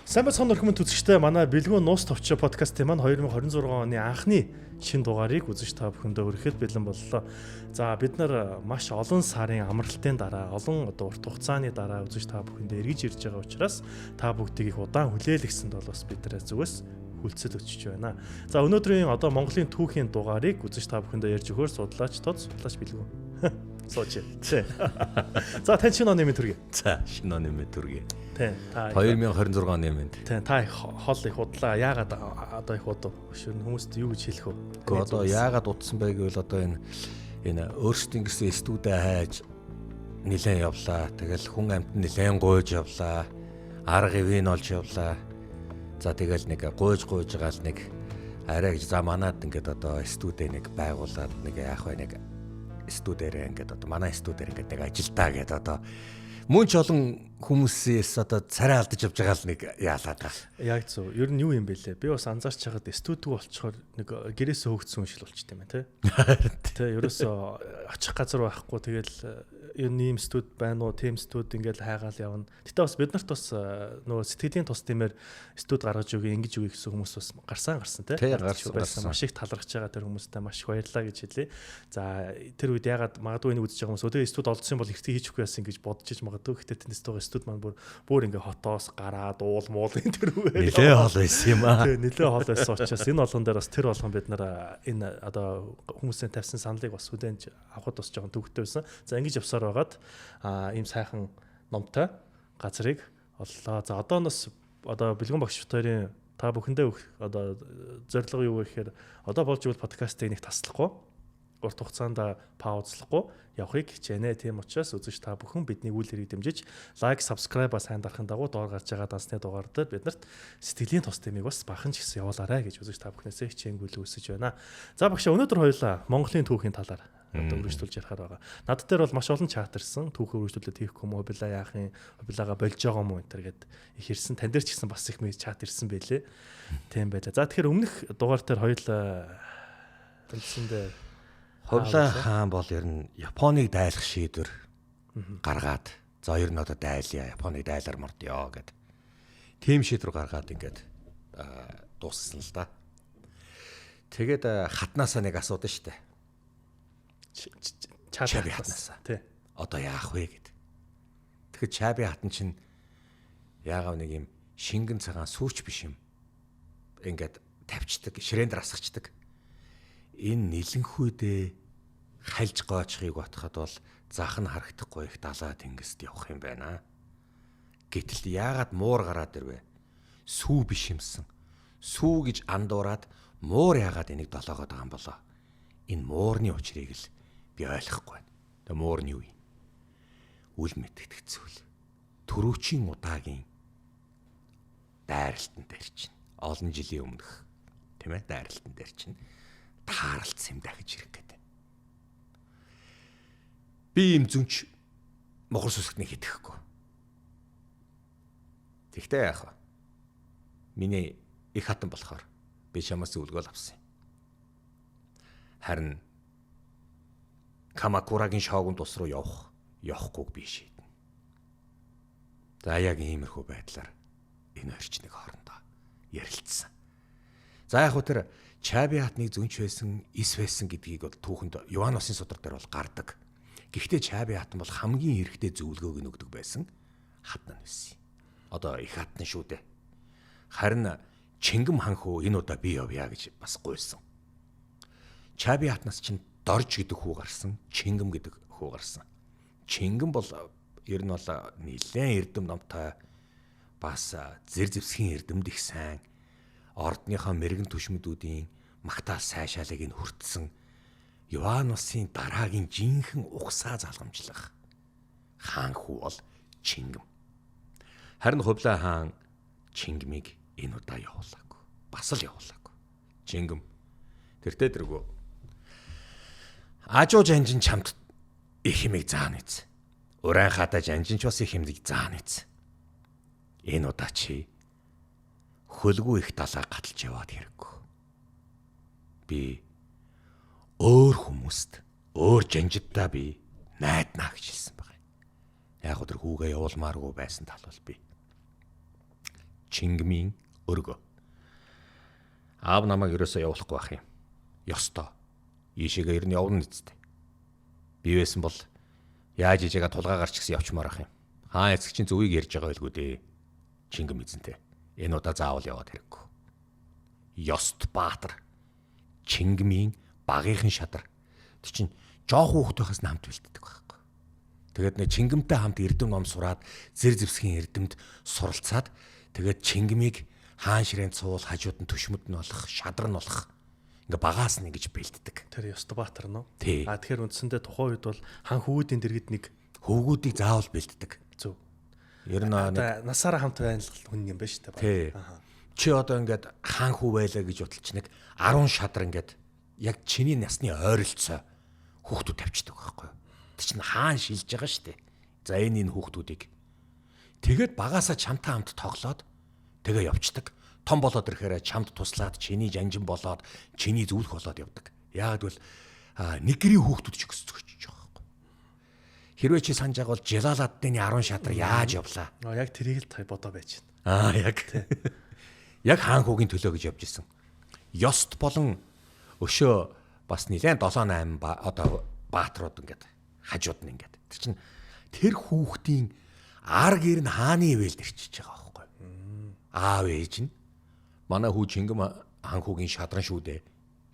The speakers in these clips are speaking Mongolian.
Сайн байцгаана уу хүмүүс үзэгчдээ, манай Бэлгүүн Нуус Товчоо подкастын маань 2026 оны анхны шинэ дугаарыг үзэж та бүхэндээ хүрэхэд бэлэн боллоо. За, бид нар маш олон сарын амралтын дараа, олон одоо урт хугацааны дараа үзэж та бүхэндээ эргэж ирж байгаа учраас та бүгдийг их удаан хүлээлгэсэнд бол бас бид нараа зүгээс хүлцэл өчөж байна. За, өнөөдрийн одоо Монголын түүхийн дугаарыг үзэж та бүхэндээ ярьж өгөхөөр судлаач Тоц, судлаач Бэлгүүн сууж. За, тань шинэ оны мэнд төргий. За, шинэ оны мэнд төргий. Тий. Та 2026 оны мэнд. Тий, та их хол, их удлаа. Яагаад одоо их удав? Шүрн хүмүүст юу гэж хэлэх вэ? Гэхдээ одоо яагаад удсан бэ гэвэл одоо энэ өөрсдийн гэсэн студид хайж нилээн явлаа. Тэгэл хүн амт нилээн гуйж явлаа. Арга ивэн олж явлаа. За, тэгэл нэг гуйж гуйж байгаа л нэг арай гэж, за, манад ингээд одоо студид нэг байгуулад нэг яах вэ, нэг студиэрээ ингээд одоо манай студиэр ингээд нэг ажилдаа гэдэг одоо мөн ч олон хүмүүсээс одоо царай алдаж явж байгаа л нэг яалаа та. Яг зөв. Ер нь юу юм бэ лээ? Би бас анзаарч хагаад студио болчоор нэг гэрээсээ хөөгдсөн хүн шиг болчтой юм байна, тий. Тэ, ерөөсөө очих газар байхгүй, тэгэл ер нь ийм студ байна уу, тийм студ ингээл хайгаал явна. Гэтэ бас бид нарт бас нөгөө сэтгэлийн тус тиймэр студ гаргаж өгье, ингэж өгье гэсэн хүмүүс бас гарсан гарсан тий. Гарсан байсан. Маш их талархаж байгаа тэр хүмүүстэй маш их баярлалаа гэж хэлье. За, тэр үед ягаад магадгүй энийг үзэж байгаа хүмүүс өдөө студ олдсон бол эртээ хийчихгүй яасан гэж бодож иж магадгүй. Гэтэ тэндээс байгаа студ маань бүр бүр ингээ хотоос гараад уул муул энэ тэр үгээр нилээ хол байсан юм аа. Тий, нилээ хол байсан учраас энэ болгон дээр бас тэр болгон бид нар энэ одоо хүмүүсийн тавьсан саналыг бас хүлээн авахд бас жоохон төвөгтэй байсан. За, ингэж явсаар байгаад ийм сайхан номтой газрыг оллоо. За, одооноос одоо Бэлгүүн багш хоёрын та бүхэндээ өгөх одоо зорилго юу вэ гэхээр одоо болж ивэл подкастыг нэг таслахгүй, урт хугацаанд паузлахгүй явахыг хичээнэ. Тийм учраас үзэгч та бүхэн бидний үйл хэрэг дэмжиж like, subscribe-а сайн дарахын дагуу доор гарч байгаа дансны дугаар дээр биднэрт сэтгэлийн тус тэмийг бас бахан ч гэсэн явуулаарай гэж үзэгч та бүхнээсээ хичээнгүйл хүсэж байна. За, багшаа, өнөөдөр хоёулаа Монголын түүхийн талаар одоо үргэлжлүүлж ярихаар байгаа. Над дээр бол маш олон чат ирсэн. Түүхээ үргэлжлүүлээд хийхгүй юм уу? Хобила яах юм? Хобилага болж байгаа юм уу энэ төр гэд их ирсэн. Тан дээр ч гэсэн бас их чат ирсэн байлээ. Тийм байлаа. За, тэгэхээр өмнөх дугаар дээр хоёулаа үндсэндээ Хубилай хаан бол ер нь Японыг дайлах шийдвэр гаргаад, за, ер нь одоо дайлъя, Японыг дайлаар мордъё гэд. Тийм шийдвэр гаргаад ингээд дууссан л да. Тэгээд хатнаасаа нэг асуудаг штэ. Чаби хатнаасаа. Тий. Одоо яах вэ гэд. Тэгэхээр Чаби хатан чинь яагаад нэг юм шингэн цагаан сүүч биш юм. Ингээд тавьчдаг, ширээн дээр асгачдаг. Энэ нилэнхүүдээ хальж гоочхыг бодоход бол зах нь харагдахгүй их далаа тэнгист явах юм байна. Гэтэл яагаад муур гараад ирвэ? Сүү биш юмсан. Сүү гэж андуураад муур яагаад энийг долоогоод байгаа юм болоо? Энэ муурны учрыг л би ойлгохгүй байна. Тэгээ муур нь юу юм? Үл мэтгэдэг зүйл. Төрөөчийн удаагийн дайралтан дээр чинь олон жилийн өмнөх, тийм ээ, дайралтан дээр чинь тааралцсан юм дахиж ирэх гэдэг. Би юм зүнч мохор сүсгтнийг хитгэхгүй. Тэгтээ яах вэ? Миний их хатан болохоор би чамаас зөвлөгөө авсан юм. Харин Камакурагийн шоогон тус руу явах, явахгүйг би шийднэ. За, яг иймэрхүү байдлаар энэ хоёр ч нэг хоорондоо ярилцсан. За, яг хөө тэр Чаби хатныг зөнч байсан, ис байсан гэдгийг бол түүхэнд Юан усын судар дээр бол гардаг. Гэхдээ Чаби хатан бол хамгийн хэрэгтэй зөвлөгөөг нь өгдөг байсан хатан нь байсан. Одоо их хатан шүү дээ. Харин Чингэм хан хөө энэ удаа би явъя гэж бас гуйсан. Чаби хатнаас чинь Дорж гэдэг хүү гарсан, Чингэм гэдэг хүү гарсан. Чингэм бол ер нь бол нэлээд эрдэм номтой, бас зэр зэвсгийн эрдэмд их сайн, ордныхоо мэрэгэн түшмэдүүдийн магтаал сайшаалыг нь хүртсэн, Юан улсын дараагийн жинхэнэ угсаа залгамжлах хаан хүү бол Чингэм. Харин Хубилай хаан Чингэмийг энэ удаа явуулаагүй. Бас л явуулаагүй. Чингэм тэртээ тэргүү. Ажуу жанжин чамд их хэмиг заана биз. Урайн хатаа жанжин ч бас их хэмиг заана биз. Энэ удаа чи хөлгүй их далаа гаталж яваад хэрэггүй. Би өөр хүмүүст, өөр жанжиддаа би найднаа гэж хэлсэн байгаа. Яг өдөр хүүгээ явуулмааргүй байсан тал бол би. Чингмийн өргөө. Аав намайг ерөөсөө явуулахгүй байх юм. Ёстой. Ийшээгээ ер нь явна үсттэй. Би байсан бол яаж ижээгээ тулгаа гарч гисэн явчмаар ах юм. Хаан эцэг чинь зөвийг ярьж байгаа байлгүй дээ. Чингэм эзэнтэй. Энэ удаа заавал яваад хэрэггүй. Ёст Баатар. Чингмийн багийнхан шадар. Тэг чинь жоох хүүхдийнхээс нь хамт бэлддэг байхгүй. Тэгээд нэг Чингэмтэй хамт эрдэм ном сураад зэр зэвсгийн эрдэмт суралцаад тэгээд Чингмийг хаан ширээнд суул хажууд нь төшмөд нь болох, шадар нь болох ингээ багаас нь ингэж бэлддэг. Тэр Ёст Баатар нөө. А тэгэхээр үндсэндээ тухайн үед бол хан хөвгүүдийн дэргэд нэг хөвгүүдийг заавал бэлддэг. Зөв. Ер нь нэг насаараа хамт байна л хүн юм байна шүү дээ. Чи одоо ингээд хаан хүү байлаа гэж бодолч нэг 10 шадар ингээд яг чиний насны ойролцоо хүүхдүүд тавьчихдаг байхгүй юу? Тэр чинь хаан шилж байгаа шүү дээ. За энэ хүүхдүүдийг тэгээд багасаа чамтай хамт тоглоод тэгээ явцдаг. Том болоод ирэхээр чамд туслаад чиний жанжин болоод чиний зөвлөх болоод явдаг. Яагаад гэвэл нэг гэрийн хүүхдүүд ч өсөж байгаа байхгүй. Хэрвээ чи санаж байгаа бол Жалаладдины 10 шадар яаж явлаа? Яг тэрийг л та бодоо байж байна. Аа яг. Яг хаан хүүгийн төлөө гэж явж исэн. Ёст болон өшөө бас нэлээд 7 8 одоо баатрууд ингээд хажууд нь ингээд. Тэр чинь тэр хүүхдийн ар гэр нь хааны ивэлд ирчиж байгаа байхгүй. Аав ээж нь манай хүү Чингэм хаан хүүгийн шадран шүү дээ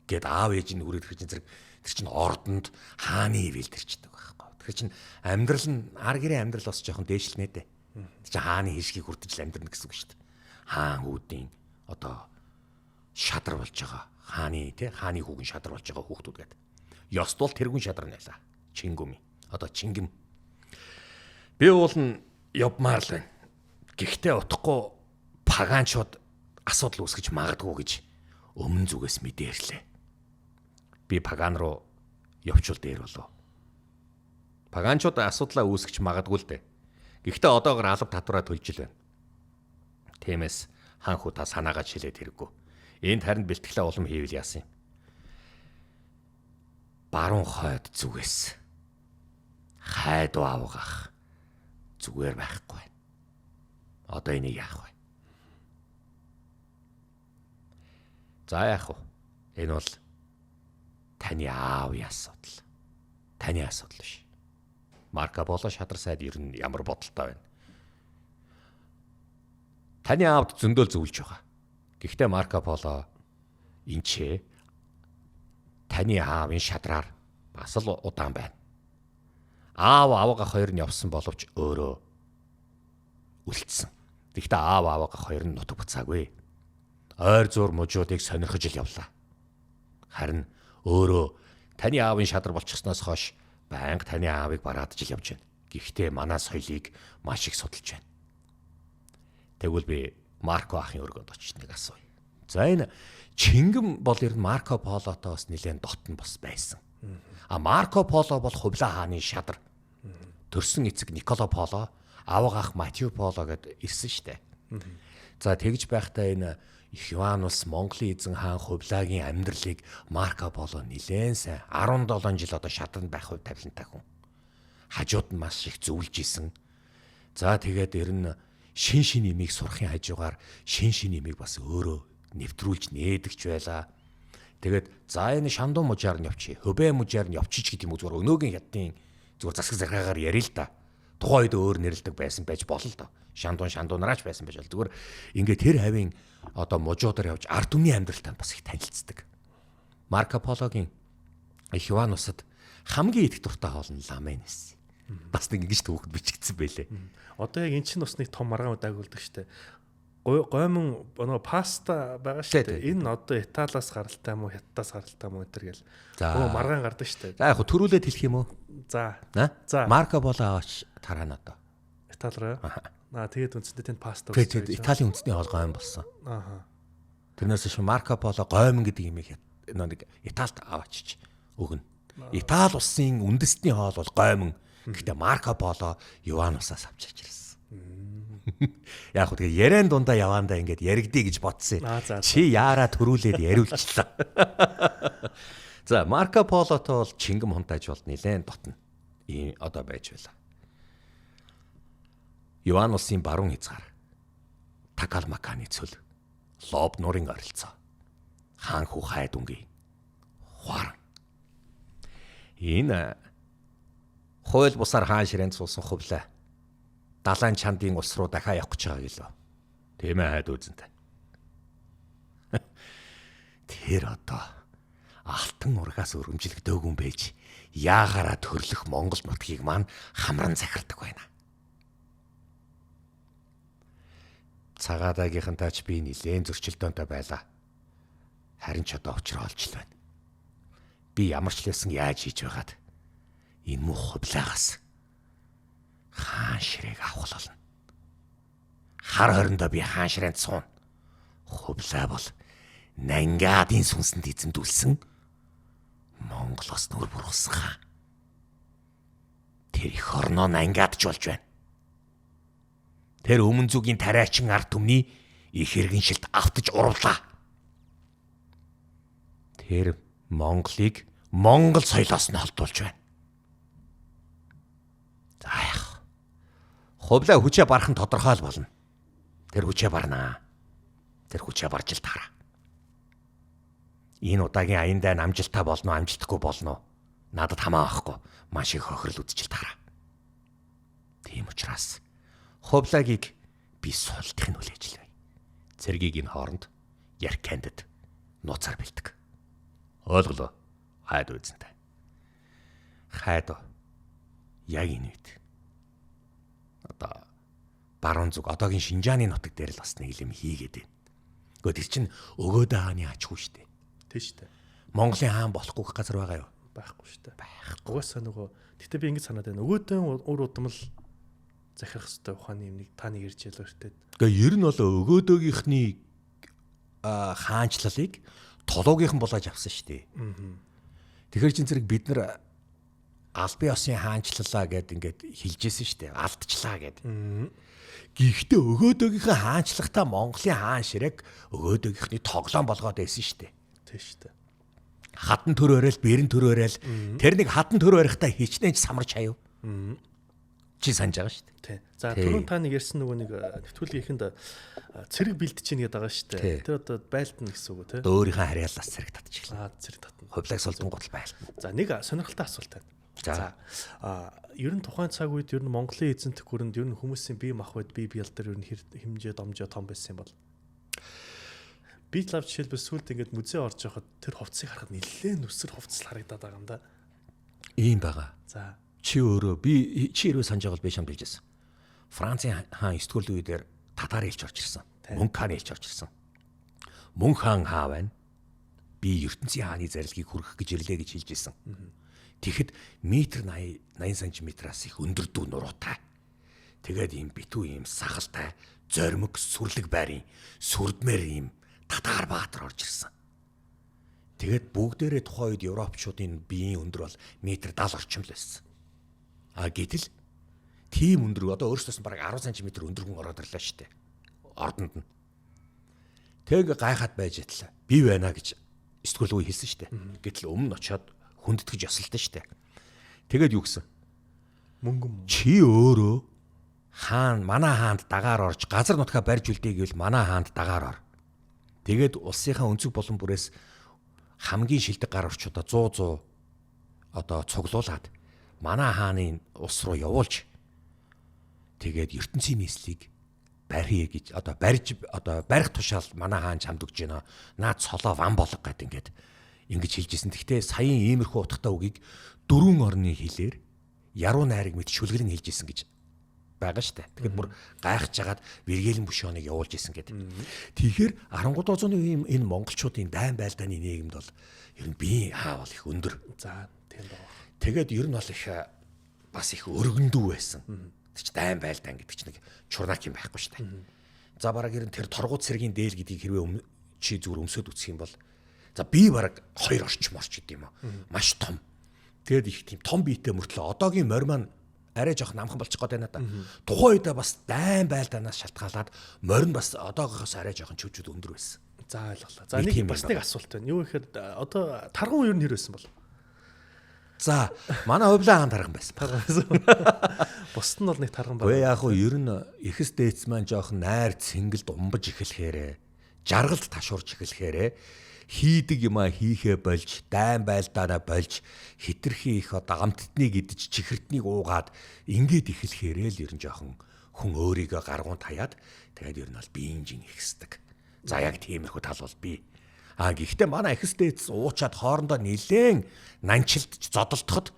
гэд аав ээж нь хүрээд ирэх чинь зэрэг тэр чинь ордонд хааны ивэлд ирчдэг байхгүй. Тэр чинь амьдрал нь ар гэрийн амьдрал бас жоохон дээшлэнэ дээ. Тэр чинь хааны хишгийг хүртэж л амьдрна гэсэн үг шүү дээ. Хаан хүүдийн одоо шадар болж байгаа хааны тий хааны хүүгэн шадар болж байгаа хүүхдүүд гэдэг. Ёст бол тэргүүн шадар нэлээ. Чингүм. Одоо Чингэм. Би уул нь явмаар л байна. Гэхдээ утахгүй пагаанчууд асуудал үүсгэж магадгүй гэж өмнө зүгээс мэдээрлээ. Би паган руу явчвал дээр болов. Пагаанчууд асуудлаа үүсгэж магадгүй л дээ. Гэхдээ одоогор алба татвараа төлж л байна. Тиймээс хаан хүү та санаагаа чилээд хэрэггүй. Энд харин бэлтгэлээ улам хийвэл яасан юм. Баруун хойд зүгээс хайд авгах зүгээр байхгүй. Одоо энийг яах вэ? За яах вэ? Энэ бол таны аавын асуудал. Таны асуудал биш. Марко Поло шадар сайд ер нь ямар бодолтой байна? Таны аавд зөндөөл зөвлөж байгаа. Гэхдээ Марко Поло энчээ таны аавын шадраар бас л удаан байна. Аав авга хоёр нь явсан боловч өөрөө үлдсэн. Гэхдээ аав авга хоёр нь нутаг буцаагүй. Ойр зуур мужуудыг сонирхож л явлаа. Харин өөрөө таны аавын шадар болчихсноос хойш байнга таны аавыг бараадж л явж байна. Гэхдээ манай соёлыг маш их судалж байна. Тэгвэл би Марко ахын өргөнд очиж нэг асууя. За энэ Чингэм бол ер нь Марко Полотой бас нэлээд дотн бас байсан. А Марко Поло бол Хувлаа хааны шадар. Төрсөн эцэг Николо Поло, авга ах Матью Поло гэд ирсэн штэ. За тэгж байхдаа энэ их Юан улс Монголын эзэн хаан Хувлагийн амьдралыг Марко Поло нэлээд сайн 17 жил одоо шадранд байх хувь тавилантай хүн. Хажууд нь маш их зөвлөж исэн. За тэгээд ер нь шин шин имийг сурахын хажуугаар шин шин имийг бас өөрөө нэвтрүүлж нээдэгч байлаа. Тэгээд за энэ Шандун мужаар нь явчих, Хөбэ мужаар нь явчих гэдэг юм уу зүгээр өнөөгийн хятадын зүгээр засаг захиргаагаар ярил л да. Тухайн үед өөр нэрлэдэг байсан байж болно л доо. Шандун шандунараач байсан байж бол зүгээр ингээд тэр хавийн одоо мужуудаар явж ард түмний амьдралтай бас их танилцдаг. Марко Пологийн их Юан усад хамгийн идэх дуртай хоол нь ламен байсан. Бас нэг ингэж түүхэд бичигдсэн байлээ. Одоо яг эн чинь бас нэг том маргаан дагуулдаг штэ. Гоймон нөгөө паста байгаа штэ. Энэ одоо Италиас гаралтай юм уу, Хятадаас гаралтай юм уу энэ гэл. Нөгөө маргаан гардаг штэ. За яг хөө төрүүлээд хэлэх юм уу? За. За. Марко Поло аваач тараана одоо. Итали руу. Аа тэгээд үндсэндээ тэнд паста өгсөн. Тэгээд Италийн үндэсний хоол гоймон болсон. Аа. Тэрнээс биш Марко Поло гоймон гэдэг имийг нэг Италид аваачиж өгнө. Итали улсын үндэсний хоол бол гоймон. Гэхдээ Марко Поло Юан усаас авчирч ирсэн. Яг хөө тэгээ яриан дундаа яваандаа ингээд яригдъя гэж бодсон. Чи яараа төрүүлээд яриулчлаа. За Марко Полотой бол Чингэм хунтайж бол нэлээд дотно. Ийм одоо байж байлаа. Юан улсын баруун хязгаар. Такалмаканы цөл, Лоб нуурын оролцоо. Хаан хүү хайд үнгийн хуаран. Энэ хууль бусаар хаан ширээнд суусан Хувлаа далайн чандын улс руу дахиад явах гэж байгаа гэлөө. Тийм ээ хайд үзэнтэй. Тэр одоо алтан ургаас өргөмжлөгдөөгүй юм байж яагаараа төрлөх Монгол нутгийг маань хамран захирдаг байна. Цагаадаагийнхантай ч би нилээн зөрчилдөөнтэй байлаа. Харин ч одоо учраа олж л байна. Би ямар ч лээсэн яаж хийж байгаад энэ муу Хувлаагаас хаан ширээг авах болно. Хар хориндоо би хаан ширээнд сууна. Хувлаа бол Нангаадын сүнсэнд эзэмдүүлсэн Монголоос нүр бургасан хаан. Тэр их орноо Нангаадч болж байна. Тэр өмнө зүгийн тариачин ард түмний их иргэншилт автаж урвлаа. Тэр Монголыг Монгол соёлоос нь холдуулж байна. За яах. Хувлаа хүчээ барах нь тодорхой л болно. Тэр хүчээ барнаа. Тэр хүчээ барж л таараа. Энэ удаагийн аян дайн амжилттай болно уу, амжилтгүй болно уу? Надад хамаа байхгүй. Маш их хохирол үзчихэл таараа. Тийм учраас Хувлагийг би сулдах нь хүлээж л бай. Цэргийг энэ хооронд Яркандд нууцаар бэлдэг. Ойлголоо. Хайд үзэнтэй. Хайд яг энэ үед одоо баруун зүг одоогийн Шинжааны нутаг дээр л бас нэг юм хийгээд байна. Гэхдээ тэр чинь Өгөөдөө хааны ач хүү штэ. Тийм штэ. Монголын хаан болохгүй газар байгаа юу? Байхгүй штэ. Байхгүй. Угаасаа нөгөө гэтээ би ингэж санаад байна. Өгөөдөө үр удам л захирах хэвээр ухааны юм нэг та нэг ирж ялаа өртөөд. Гэхдээ ер нь бол Өгөөдөөгийнхний хаанчлалыг Толуугийнхан булааж авсан штэ. Тэгэхээр чин зэрэг бид нар албан ёсны хаанчлалаа гэд ингээд хэлжсэн штэ. Алдчлаа гэд. Гэхдээ Өгөөдөөгийнхээ хаанчлахтаа Монголын хаан ширээг Өгөөдөөгийнхний тоглоом болгоод байсан штэ. Тийм штэ. Хатан төр өрөөл, бэрэн төр өрөөл. Тэр нэг хатан төр барихтаа хичнээн ч самарч хаяв. Чи санаж байгаа штэ. Тий. За түрүүн та нэг ярьсан нөгөө нэг нэвтрүүлгийнхэнд цэрэг бэлдэж чинь гэдэг байгаа штэ. Тэр одоо байлтна гэсэн үг үү те? Өөрийнхөө харьяалаас цэрэг татчихлаа. Аа цэрэг татна. Хувлаг сулдангууд л байлтна. За нэг сонирхолтой асуулт байна. За ер нь тухайн цаг үед ер нь Монголын эзэнт гүрэнд ер нь хүмүүсийн бие махбод, бие биелдэр ер нь хэмжээ домжоо том байсан юм бол. Би л ав жишээлбэл сүүлд ингээд музей орж явахад тэр хувцсыг харахад нэлээд нүсэр хувцас харагдаад байгаа юм да. Ийм байгаа. За чи өөрөө би чи хэрвээ санаж байгаа бол би шамд хэлжсэн. Францын хаан 9 дугаар үеэр татар хэлж орж ирсэн. Мөнх хаан хэлж орж ирсэн. Мөнх хаан хаа байна? Би ертөнцийн хааны зарилгийг хүргэх гэж ирлээ гэж хэлж ирсэн. Тэгэхэд метр 80 80 см-аас их өндөр дүү нуруутай. Тэгээд ийм битүү ийм сахалтай, зоримог сүрлэг байрын сүрдмээр ийм татар баатар орж ирсэн. Тэгээд бүгдээрээ тухайн үед европчуудын биеийн өндөр бол метр 70 орчим л байсан. А гэтэл тийм өндөр одоо өөрсдөөс нь бараг 10 см өндөр хүн ороод ирлээ шүү дээ. Ордонд нь. Тэг гайхаад байж итлээ. Би байна гэж сэтгүүл үе хэлсэн шүү дээ. Гэтэл өмнө очиод хүндэтгэж ёсолтой шүү дээ. Тэгээд юу гэсэн? Мөнгөн. Чи өөрөө хаан манай хаанд дагаар орж газар нутгаа барьж үлдээ гэвэл манай хаанд дагаар ор. Тэгээд улсынхаа өнцөг болон бүрээс хамгийн шилдэг гар орчуудаа 100 100 одоо цуглуулад манай хааны улс руу явуулж тэгээд ертөнцийн нийслэлийг барья гэж одоо барьж одоо барих тушаал манай хаан чамд өгч байна. Наад цолоо ван болго гэд ингээд ингэж хэлж исэн. Гэхдээ саяын иймэрхүү утгатай үгийг дөрвөн орны хэлээр яруу найраг мэт шүлгэрэн хэлж исэн гэж байгаа штэ. Тэгэхээр бүр гайхаж жагаад Виргелэн Бүшоныг явуулж исэн гэдэг. Тэгэхээр 13 дугаар зууны үеийн энэ монголчуудын дайн байлдааны нийгэмд бол ер нь биеийн хаа бол их өндөр. За тийм байгаа. Тэгээд ер нь бол их бас их өргөндүү байсан. Тэр чи дайн байлдаан гэдэг чинь нэг чурнак юм байхгүй штэ. За бараг ер нь тэр торгууд цэргийн дээл гэдгийг хэрвээ чи зүгээр өмсөд үсэх юм бол за би бараг 2 орчим орч гэдэг юм уу. Маш том. Тэгээд их тийм том биетэй мөртлөө одоогийн морь маань арай жоох намхан болчих гээд байна да. Тухайн үедээ бас дайн байлдаанаас шалтгаалаад морь нь бас одоогоос арай жоохон чөвчүүд өндөр байсан. За ойлголоо. За нэг бас нэг асуулт байна. Юу гэхээр одоо тарган ер нь хэр байсан бол? За, манай Хувлаа хаан тарган байсан. Бусд нь бол нэг тарган байна. Гэхдээ яг хуу ер нь эхэс дээдс маань жоохон найр цэнгэлд умбаж эхлэхээрээ, жаргалд ташуурч эхлэхээрээ хийдэг юмаа хийхээ болж, дайн байлдаараа болж, хитрхи их одоо амттныг идэж, чихэртнийг уугаад ингээд эхлэхээрээ л ер нь жоохон хүн өөрийгөө гаргуун таяад тэгээд ер нь бол биеийн жин ихсдэг. За яг тиймэрхүү тал бол би. А гэхдээ манай эхэс дээдс уучаад хоорондоо нилээн нанчилдж зодолдоход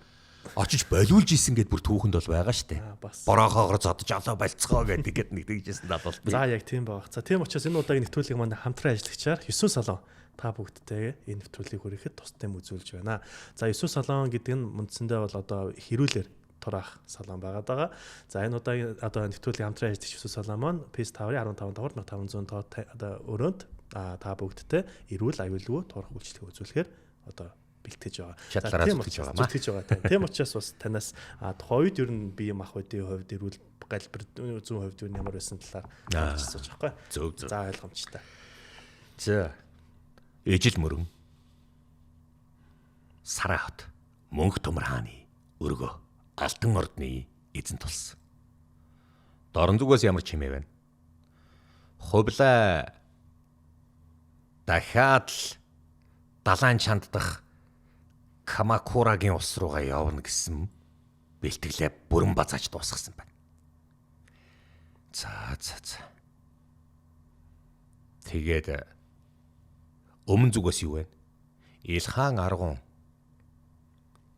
очиж болиулж исэн гэд бүр түүхэнд бол байгаа штэ. Борохоогоор зодож алаа болцгоо гэдэг гэд нэг тэгжсэн тал бол би. За яг тийм байгаа. За тийм учраас энэ удаагийн нэвтрүүлгийг манай хамтран ажиллагчаар 9 салон та бүгдтэйгээ энэ нэвтрүүлгийг хүргэхэд тус дэм үзүүлж байна. За 9 салон гэдэг нь үндсэндээ бол одоо хэрүүлэр тураах салон байгаад байгаа. За энэ удаагийн одоо нэвтрүүлгийн хамтран ажиллагч 9 салон маань Peace Tower-ын 15 давхар 1500 одоо өрөөнд та бүгдтэй эрүүл аюулгүй турах үйлчлэгээ үзүүлэхээр одоо бэлтгэж байгаа. Чадлаараа зүтгэж байгаа маа. Зүтгэж байгаа. Тийм учраас бас танаас тухайн үед ер нь бие махбодын хувьд эрүүл галбир зүүн хувьд юу ямар байсан талаар асууж байгаа байхгүй. Зөв зөв. За ойлгомжтой. За. Ижил мөрөн Сараа хот Мөнх Төмөр хааны өргөө Алтан ордны эзэн тулс. Дорн зүгээс ямар чимээ байна? Хувлаа дахиад л далайн чанддах Камакурагийн ус руугаа явна гэсэн бэлтгэлээ бүрэн базааж дуусгасан байна. За за за. Тэгээд өмнө зүгээс юу вэ? Илхан аргун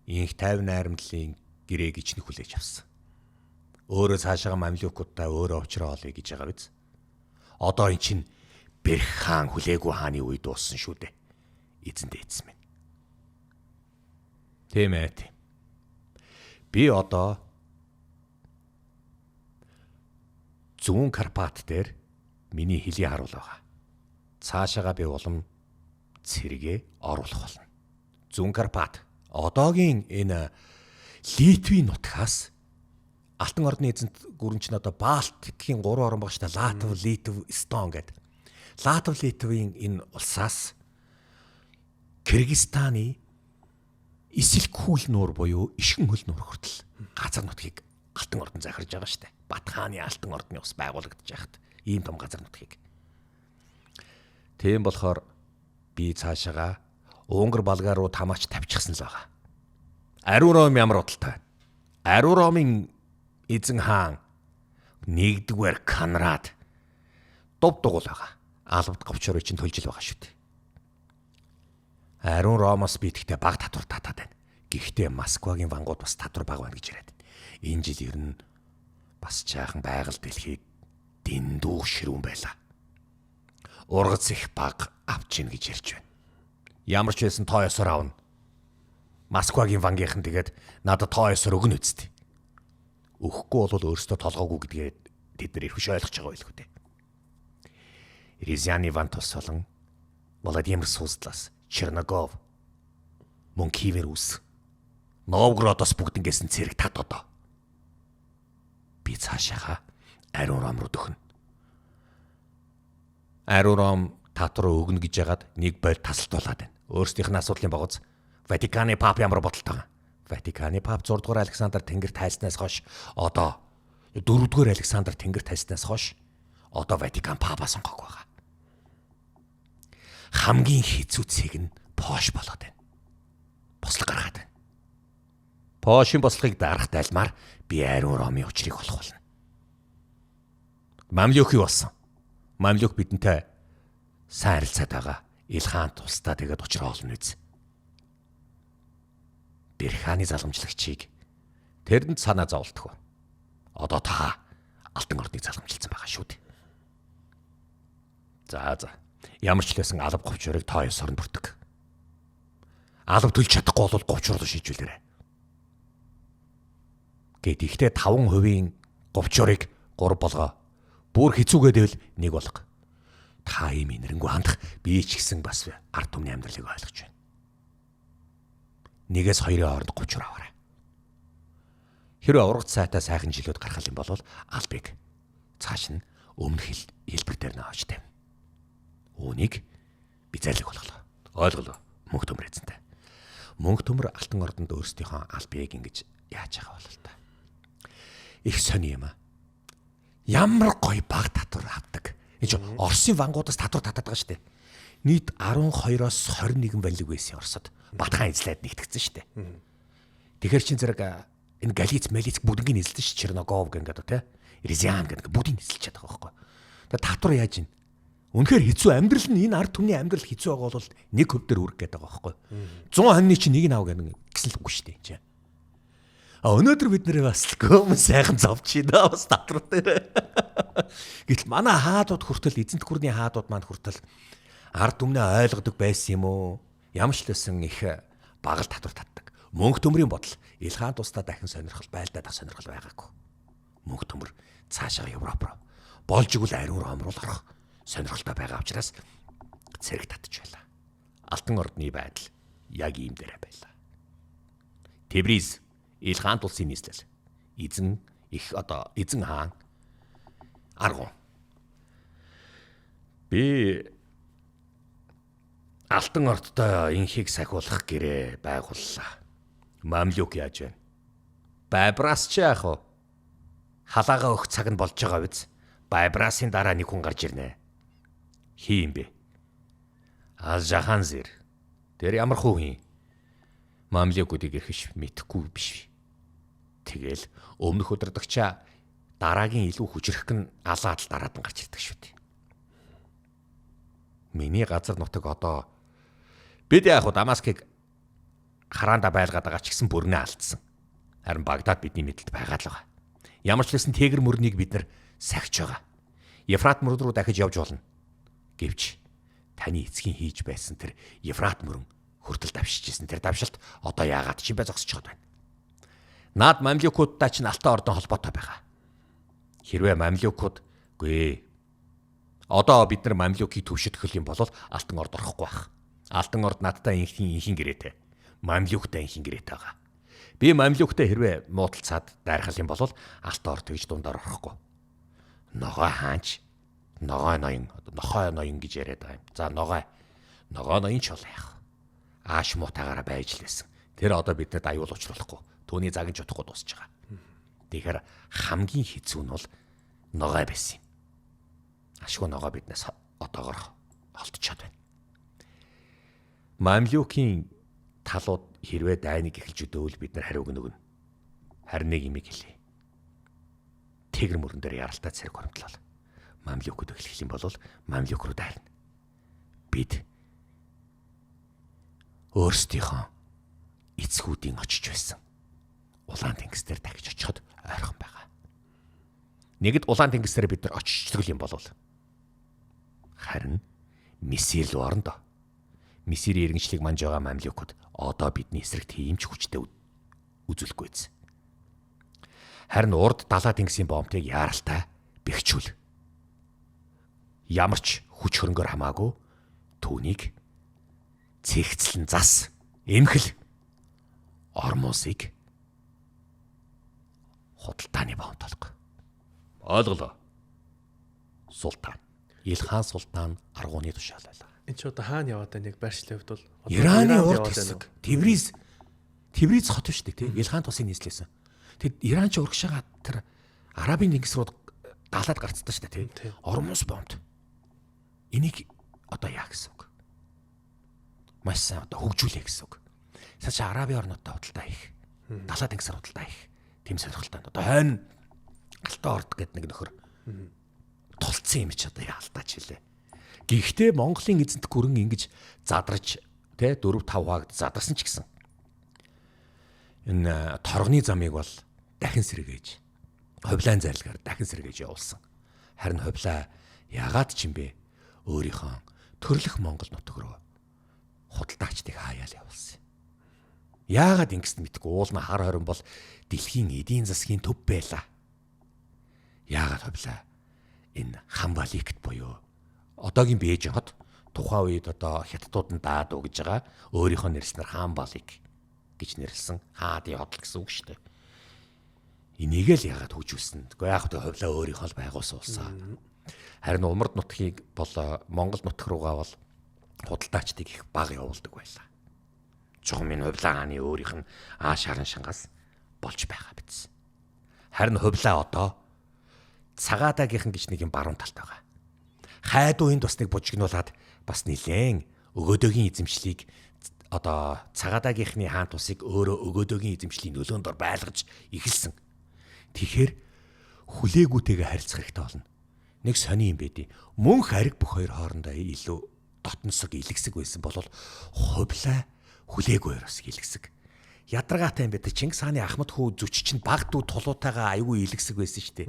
инх 50 найрамдлын гэрээг ичнэх хүлээж авсан. Өөрөө цаашаага мамлюкуудтай өөрөө учраа олъё гэж байгаа биз? Одоо эн чинь Бэрх хаан хүлээгүй хааны үе дууссан шүү дээ. Эзэн дээдсэн минь. Тийм ээ. Тийм. Би одоо зүүн Карпат дээр миний хөлийн харуул байгаа. Цаашаага би улам цэргээ оруулах болно. Зүүн Карпат одоогийн энэ Литвийн нутгаас Алтан ордны эзэнт гүрэн чинь одоо Балтикийн 3 орн баг шүү дээ. Латв, Литв, Эстон гэдэг. Латв, Литвийн энэ улсаас Кыргызстаны Исэлкүүл нуур буюу Ишгэн хөл нуур хүртэл газар нутгийг Алтан ордон захирж байгаа шүү дээ. Бат хааны Алтан ордны ус байгуулагдаж байхад ийм том газар нутгийг. Тийм болохоор би цаашаага Унгар Болгар руу тамаач тавьчихсан л байгаа. Ариун Ром ямар бодолтой байна? Ариун Ромын эзэн хаан нэгдүгээр Конрад дуб дугуул байгаа. Албад говчорыг чинь төлжил байгаа шүү дээ. Ариун Ромоос би тэгтээ баг татвар татаад байна. Гэхдээ Москвагийн вангууд бас татвар баг байна гэж яриад байна. Энэ жил ер нь бас жаахан байгаль дэлхийд дэндүү ширүүн байлаа. Ургац их баг авч ийн гэж ярьж байна. Ямар ч байсан тоо ёсоор авна. Москвагийн вангийнхан тэгээд надад тоо ёсоор өгнө үсттэй. Өгөхгүй бол өөрсдөө толгоогүй гэдгээ тэд нар эрхш ойлгож байгаа байлгүй дээ. Ризяны ван тус болон Владимир Суздлаас, Черногов, мөн Киевэр үс. Новгородоос бүгднгээс нь цэрэг тат одоо. Би цаашаага Ариун Ром руу дөхнө. Ариун Ром тат руу өгнө гэж яагаад нэг боль тасалдуулаад байна. Өөрсдийнх нь асуудлын богоц Ватиканы пап ямар бодолтой байгаа. Ватиканы пап 6 дугаар Александр тэнгэр тайлснаас хойш одоо 4 дугаар Александр тэнгэр тайлснаас хойш одоо Ватикан папа сонгоогүй байгаа. Хамгийн хэцүү цэг нь Пош болоод байна. Бослог гаргаад байна. Пошийн бослогыг дарах тайлмаар би Ариун Ромын учрыг олох болно. Мамлюк юу болсон? Мамлюк бидэнтэй сайн харилцаад байгаа. Илхаан тусдаа тэгээд учраа олно биз. Бэрхааны залгамжлагчийг тэрэнд санаа зовлтгүй. Одоо та Алтан ордныг залгамжилсан байгаа шүү дээ. За за. Ямар ч лээсэн алба говчорыг тоо ёсоор нь бүртэг. Алба төлж чадахгүй бол говчор руу шийдвүлээрэй. Гэт ихтэй 5% говчорыг 3 болгоо. Бүр хэцүүгээд байвал 1 болго. Та ийм инэрэнгүй хандах би ч гэсэн бас ард түмний амьдралыг ойлгож байна. 1-ээс 2-ын хооронд 30 аваарай. Хэрвээ ургац сайтай сайхан жилүүд гарах юм бол албыг цааш нь өмнөх хэлбэр дээр нь авч тавина. Үүнийг би зайлаг болголоо. Ойлголоо. Мөнх төмөр эзэнтэй. Мөнх төмөр Алтан Ордонд өөрсдийнхөө албыг ингэж яаж байгаа бол та. Их сони юм аа. Ямар гоё баг татвар авдаг. Энэ чи Оросын вангуудаас татвар татаад байгаа шүү дээ. Нийт 12-оос 21 валиг байсан Оросод. Батхан эзлээд нэгтгэсэн шүү дээ. Тэгэхээр чин зэрэг энэ Галиц, Малиц бүгднийг эзэлсэн шүү. Черногов гэнгээд тий. Резян гэдэг бүгдийг эзэлж чадах байхгүй. Тэгээ татвар яаж ийн? Үнэхээр хэцүү амьдрал нь энэ ард түмний амьдрал хэцүү байгаа бол 1% дээр хүрэх гээд байгаа байхгүй. 100 хоньны чинь нэг нь ав гэсэн л үг шүү дээ энэ чинь. А өнөөдөр бид нэр бас көмөн сайхан зовч байна бас татвар дээр. Гэтэл манай хаадууд хүртэл эзэнт гүрний хаадууд маань хүртэл ард түмнээ ойлгодог байсан юм уу? Ямар ч лсэн их багал татвар татдаг. Мөнх төмрийн бодол Илгаан тусдаа дахин сонирхол байлдаад ах сонирхол байгаагүй. Мөнх төмөр цаашаа Европ руу болж игэл ариун Ром руу орох сонирхолтой байгаа учраас цэрэг татж байлаа. Алтан ордны байдал яг ийм дээрээ байлаа. Тебриз Илгаан улсын нийслэл. Эзэн их одоо эзэн хаан Аргун. Би Алтан ордтой инхийг сахиулах гэрээ байгууллаа. Мамлюк яаж байна? Байбрас ч яах вэ? Халаагаа өгөх цаг нь болж байгаа биз? Байбрасын дараа нэг хүн гарч ирнэ. Хий юм бэ? Ал Жаханзир. Тэр ямар хүү юм? Мамлюкуудыг эрхэш мэдэхгүй биш. Тэгэл өмнөх удирдагчаа дараагийн илүү хүчрэх нь алаад л дараад нь гарч ирдэг шүү дээ. Миний газар нутаг одоо бид яг хуу Дамаскыг хараанда байлгаад байгаа ч гэсэн бүрнээ алдсан. Харин Багдад бидний мэдлэлд байгаа л байгаа. Ямар ч байсан Тэгэр мөрнийг бид нар сахиж байгаа. Ефрат мөрөн рүү дахиж явж болно. Гэвч таны эцгийн хийж байсан тэр Ефрат мөрөн хүртэл давшижсэн тэр давшилт одоо яагаад ч юм бэ зогсож байна. Наад мамлюкуудтай чинь Алтан ордон холбоотой байгаа. Хэрвээ мамлюкууд үгүй одоо бид нар мамлюкийг төвшөдөх юм бол Алтан орд орохгүй байх. Алтан орд надтай инхийн гэрээтэй. Мамлюктай инхийн гэрээтэй байгаа. Би мамлюктай хэрвээ муудалцаад дайрхал юм бол Алтан орд тэгж дундаар орохгүй. Ногой хаанч ногой ноён одоо нохой ноён гэж яриад байгаа юм. За ногой. Ногой ноён ч бол яах. Ааш муутаагаараа байж л байсан. Тэр одоо бидэнд аюул учруулахгүй. Түүний загнаж утахгүй дуусч байгаа. Тэгэхээр хамгийн хэцүү нь бол ногой байсан юм. Ашгүй ногой биднээс одоогор холдчиход байна. Мамлюкийн талууд хэрвээ дайныг эхэлж өдөөл бид нар хариуг өгнө. Харин нэг юмыг хэлье. Тэгэр мөрөн дээр яралтай цэрэг хоримтлал. Мамлюкууд эхлэх юм бол мамлюк руу дайрна. Бид өөрсдийнхөө эцгүүдийн очиж байсан улаан тэнгис дээр дахиж очиход ойрхон байгаа. Нэгд улаан тэнгис дээр бид нар очичдаг юм болов. Харин Мисир рүү орно доо. Мисирийн иргэншлийг манж байгаа мамлюкууд одоо бидний эсрэг тийм ч хүчтэй үзүүлэхгүй байсан. Харин урд далаа тэнгисийн бомтыг яаралтай бэхжүүл. Ямар ч хүч хөрөнгөөр хамаагүй түүнийг цэгцлэн зас эмхэл Ормосыг худалдааны бомт олго. Ойлголоо. Султан. Илхан султан Аргууны тушаал байлаа. Энэ ч одоо хаана яваад байна яг байршлын хувьд бол Ираны урд хэсэг. Тебриз Тебриз хот шүү дээ тий. Илхан тусын нийслэлсэн. Тэгэд Иран ч урагшаага тэр Арабын тэнгис рүү далаад гарцдаг шүү дээ тий. Ормоз бомт. Энийг одоо яа гэсэн үг? Маш сайн одоо хөгжүүлээ гэсэн үг. Цаашаа Арабын орнуудтай худалдаа хийх. Далаа тэнгисээр худалдаа хийх. Тийм сонирхолтой. Одоо хойно Алтан орд гэдэг нэг нөхөр тулцсан юм чи одоо яалтаач хэлээ. Гэхдээ Монголын эзэнт гүрэн ингэж задарч тэ 4 5 хаагд задарсан ч гэсэн энэ торгоны замыг бол дахин сэргээж хувлаан зарлигаар дахин сэргээж явуулсан. Харин хувлаа ягаад ч юм бэ өөрийнхөө төрлөх Монгол нутаг руу худалдаачдыг хаяал явуулсан. Яагаад ингэсэн мэдгүй уул нь хар хорин бол дэлхийн эдийн засгийн төв байлаа. Яагаад хувлаа энэ Хамбаликт буюу одоогийн Бээжин хот тухайн үед одоо хятадууд нь даадуу гэж байгаа өөрийнхөө нэрснээр Хамбалик гэж нэрлсэн хаадын хотол гэсэн үг шүү дээ. Энийг л яагаад хөгжүүлсэн. Гэхдээ яг тэ хувлаа өөрийнхөө л байгуулсан улсаа. Харин умард нутгийг бол Монгол нутг руугаа бол худалдаачдыг их бага явуулдаг байлаа. Чухамын Хувлаа хааны өөрийнх нь шаран шангаас болж байгаа биз. Харин Хувлаа одоо Цагаадагийнхан гэж нэг юм баруун талд байгаа. Хайдуу энд бас нэг бужигнуулаад бас нилээн өгөөдөөгийн эзэмшлийг одоо Цагаадагийнхны хаан тусыг өөрөө өгөөдөөгийн эзэмшлийн нөлөөнд ор байлгаж эхэлсэн. Тэгэхээр хүлээгүүтэйгээ харилцах хэрэгтэй болно. Нэг сони юм байдیں۔ Мөнх ариг бүх хоёр хоорондоо илүү дотносог илгэсэг байсан бол Хувлаа хүлээгүй хоёр бас илгэсэг. Ядаргаатай юм байдаг. Чингис хааны Ахмад хүү зүч чинь баг дүү тулуутайгаа айгүй илгэсэг байсан шүү дээ.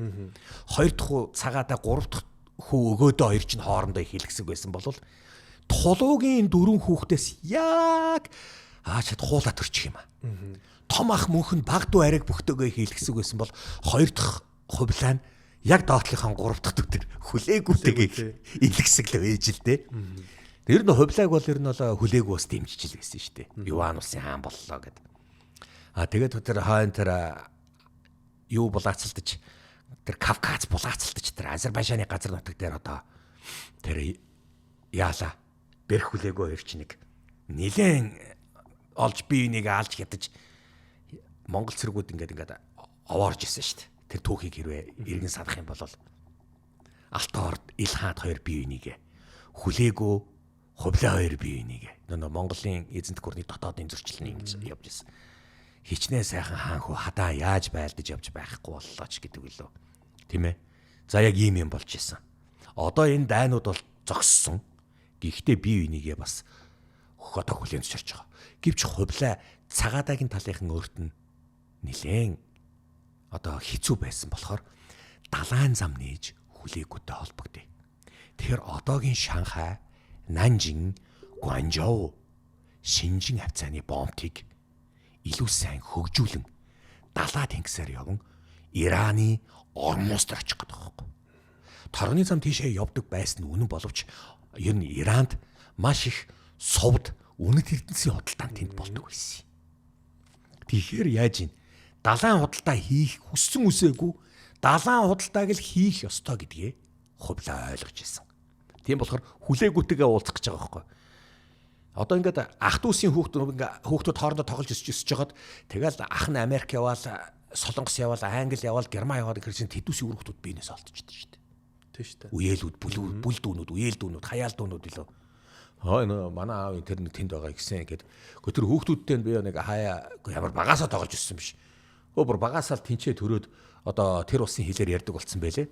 Хоёр дахь хүү Цагаадаа, гурав дахь хүү өгөөдөө хоёр чинь хоорондоо их илгэсэг байсан бол тулуугийн дөрвөн хүүхдээс яг чад хуулаа төрчих юм аа. Том ах мөнх нь баг дүү ариг бүхтэйгээ их илгэсэг байсан бол хоёр дахь Хувлаа нь яг доотлынхон гурав дахь дүү тэр хүлээгүүтэйгээ илгэсэг л ээж л дээ. Тэр нь Хувлааг бол ер нь бол хүлээгүй бас дэмжиж л байсан шүү дээ. Юан улсын хаан боллоо гэд. А тэгээд тэр хойно тэр юу булаацалдаж тэр Кавказ булаацалдаж тэр Азербайджаны газар нутаг дээр одоо тэр яалаа бэрх хүлээгөө хоёр чинь нэг нилээн олж бие биенийг алж хятаж Монгол цэргүүд ингээд овоорж исэн шүү дээ. Тэр түүхийг хэрвээ иргэн санах юм бол Алтан Орд Ил хаанд хоёр бие биенийг хүлээгөө Хувлаа хоёр бие биенийг нөө Монголын эзэнт гүрний дотоодын зөрчил нь ингэж явж исэн. Хичнээн сайхан хаан хүү хадаа яаж байлдаж явж байхгүй боллоо ч гэдэг үлээ. Тийм ээ. За яг ийм юм болж исэн. Одоо энэ дайнууд бол зогссон. Гэхдээ бие бинийгээ бас одоо хүлээн зөвшөөрч байгаа. Гэвч Хувлаа Цагаадаагийн талынхан өөрт нь нилээн одоо хэцүү байсан болохоор далайн зам нээж хүлээгүүтэй холбогдъё. Тэгэхээр одоогийн Шанхай, Нанжин, Гуанчжоу, Шинжин хавцааны бомтыг илүү сайн хөгжүүлэн далаа тэнгисээр яван Ираны Ормоз дээр очих гэдэг байхгүй. Торгоны зам тийшээ явдаг байсан нь үнэн боловч ер нь Иранд маш их сувд үнэт эрдэнэсийн худалдаан тэнд болдог байсан. Тэгэхээр яаж ийн далайн худалдаа хийх хүссэн үсээгүй далайн худалдааг л хийх ёстой гэдгээ Хувлаа ойлгож ирсэн. Тийм болохоор хүлээгүүтэйгээ уулзах гэж байгаа байхгүй. Одоо ингээд ах дүүсийн хүүхдүүд хоорондоо тоглож өсөж жагаад тэгэл ах нь Америк яваал, Солонгос яваал, Англи яваал, Герман яваад гэхэр чинь тэдүүсийн үр хүүхдүүд биенээс олдчихдог шүү дээ. Тийм шүү дээ. Үеэлүүд, бүл дүүнүүд, үеэл дүүнүүд, хаяал дүүнүүд илүү. Хаа нөө манай аав энэ тэр нэг тэнд байгаа гэсэн гээд. Гэхдээ тэр хүүхдүүдтэй би нэг хаяа ямар багасаа тоглож өссөн биш. Өө бүр багасаа л тэнцээ төрөөд одоо тэр улсын хэлээр ярьдаг болсон байлээ.